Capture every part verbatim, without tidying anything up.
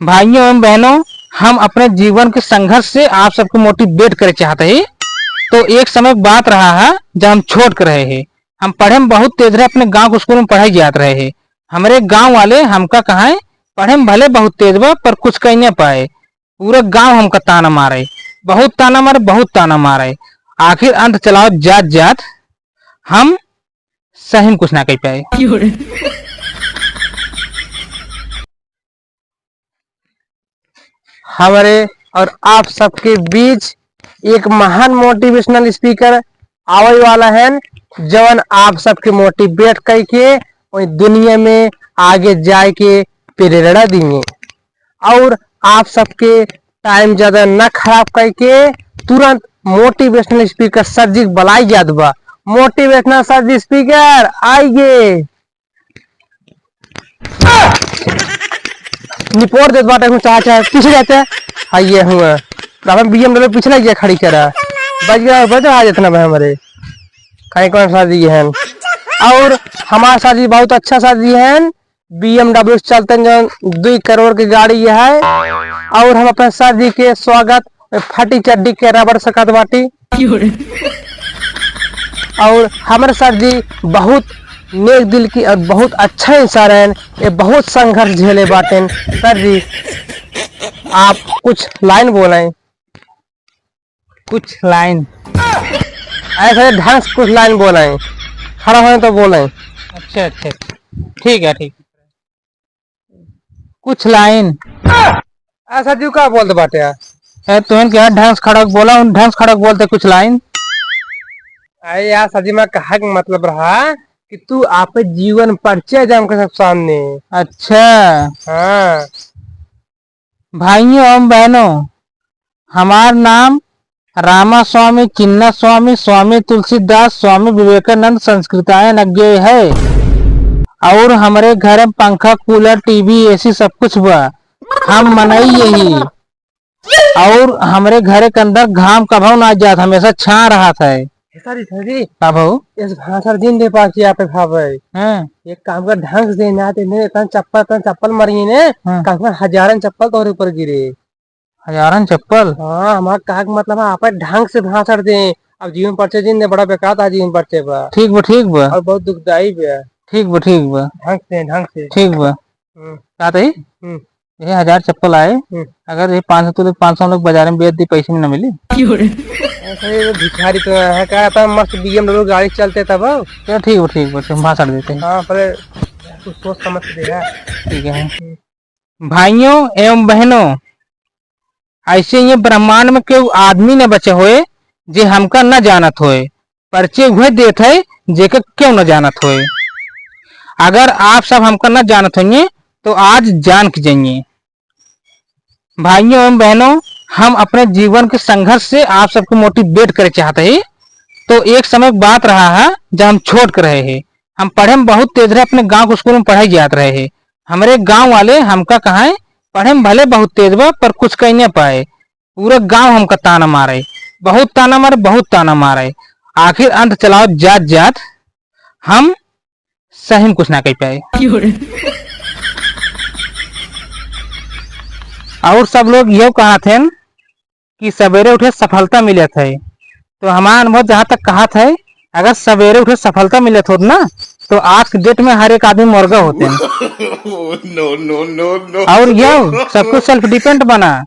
भाइयों एवं बहनों, हम अपने जीवन के संघर्ष से आप सबके motivate करे चाहत ही। तो एक समय के बात रहा है, जब हम छोट के रहे ही, हम पढ़े में बहुत तेज रहे, अपने गाँव के स्कूल में पढ़े जात रहे ही। हमरे गाँव वाले हमका कहाए, "पढ़े में भले बहुत तेज बा, पर कुछ कही न पाए।" पूरा गाँव हमका ताना मारे, बहुत ताना मारे, बहुत ताना मारे। आखिर अंत चलाओ जात जात हम सही में कुछ ना कह पाए। हमरे और आप सबके बीच एक महान motivational speaker आवे वाला है, जवन आप सबके motivate करके वही दुनिया में आगे जाए के प्रेरणा दिए। और आप सबके time ज्यादा न खराब करके तुरंत motivational speaker सर जी के बुलाई जात बा। Motivational सर जी speaker आइए। निपोर देत बाटे हूँ, चाहे, चाहे पीछे जाते। हाँ, ये हुआ। तो हमें B M W पीछे लग गया, खड़ी करा। बच गया, बच आ जातना भाई हमारे। कहीं कौन सा जी है। और हमारे सर जी बहुत अच्छा सर जी है। B M W से चलते हैं, जो दुई करोड़ की गाड़ी ये है। और हम अपने सर जी के स्वागत में फटी चड्डी के रबड़ सकत बाटी। और हमारे सर जी बहुत नेक दिल की और बहुत अच्छा इंसान है। ये बहुत संघर्ष झेले बाटेन। सर जी, आप कुछ line बोलें। कुछ line। ऐसे ढंग से कुछ line बोलें। खड़ा होए तो बोलें। अच्छा, अच्छा, अच्छा। ठीक है, ठीक। कुछ line। ऐसा जी का बोलते बाटे यार? ए, तुहन के ढंग से खड़ा बोला, उन ढंग से खड़ा बोलते कुछ line। अरे यार, सर जी, मैं कहा के मतलब रहा कि तू आप जीवन परिचय दे हमके सब सामने। अच्छा। हाँ। भाइयों एवं बहनों, हमार नाम रामास्वामी, चिन्नास्वामी, स्वामी तुलसीदास, स्वामी विवेकानंद संस्कृतायन अज्ञेय है। और हमरे घर में पंखा, cooler, T V, A C सब कुछ बा। हम मनई यही। और हमरे घर के अंदर घाम कभौ ना जात, हमेशा छा रहत है। हे सर जी, सर जी। का भाऊ? इस भाषण दिन दे पास यहाँ पे भावे। हाँ। एक काम कर, ढंग से देना, तो इन्हें इतना चप्पल, इतना चप्पल मारिए ने, हाँ। कम से कम हजारन चप्पल तोहरे ऊपर गिरे। हजारन चप्पल? हाँ, हमार कहा के मतलब है, आप ढंग से भाषण दें। अब जीवन परिचय दिन दे, बड़ा बेकार था जीवन परिचय बा। ठीक बा, ठीक बा। और बहुत दुखदाई बा। ठीक बा, ठीक बा। ढंग से, ढंग से। ठीक बा। हम्म। का तही? हम्म। ये हजार चप्पल आए, हम्म। अगर ये पाँच सौ तो पाँच सौ लोग बाजार में बेच दी, पैसे में ना मिली। ऐसे ही वो भिखारी तो है, का आता मस्त B M W गाड़ी चलते तब। चलो ठीक बा, ठीक बा, हम भाषण देते हैं। हाँ, पर कुछ सोच समझ के देगा। ठीक है। हम्म। भाइयों एवं बहनों, ऐसे ये ब्रह्मांड में केहू आदमी न बचे होए जे हमका न जानत होए। परिचय उहे देत है जेके केहू न जानत होए। अगर आप सब हमका न जानत होइए तो आज जान के जाइए। भाइयों एवं बहनों, हम अपने जीवन के संघर्ष से आप सबको motivate करे चाहत है। तो एक समय के बात रहा है जब हम छोट के रहे हैं, हम पढ़े में बहुत तेज रहे, अपने गाँव के स्कूल में पढ़े जात रहे हैं। हमरे गाँव वाले हमका कहाए, "पढ़े में भले बहुत तेज बा, पर कुछ कही न पाए।" पूरा गाँव हमका ताना मारे, बहुत ताना मारे, बहुत ताना मारे। आखिर अंत चलाओ जात जात हम सही में कुछ ना कह पाए। और सब लोग यो कहत हैं कि सवेरे उठे सफलता मिलत है। तो हमार अनुभव जहाँ तक कहत है, अगर सवेरे उठे सफलता मिलत होत ना, तो आज के date में हर एक आदमी मुर्गा होते हैं। No, no, no, no। और यो सब कुछ self depend बना,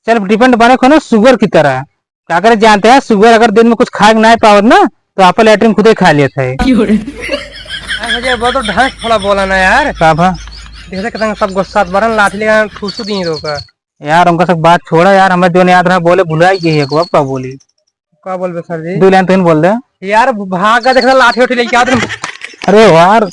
self depend बने कोनो सुअर की तरह। का करे जानते हैं, सुअर अगर दिन में कुछ खाए के ना पावत ना, तो आपन latrine खुदे खा लेत है। अच्छा जी, बहुत ढंग से थोड़ा बोला ना यार। का भा? देखते कितना सब गुस्सा बरन लाठी लेकर ठूसू दी रोका। यार, उनका सब बात छोड़ा यार, हमें जो याद रहा बोले, भुलाई गई है, अब का बोली? का बोलबे सर जी? दो line तो इन बोल दे। यार, भाग का देखना, लाठी उठी लेके आते हैं। अरे यार,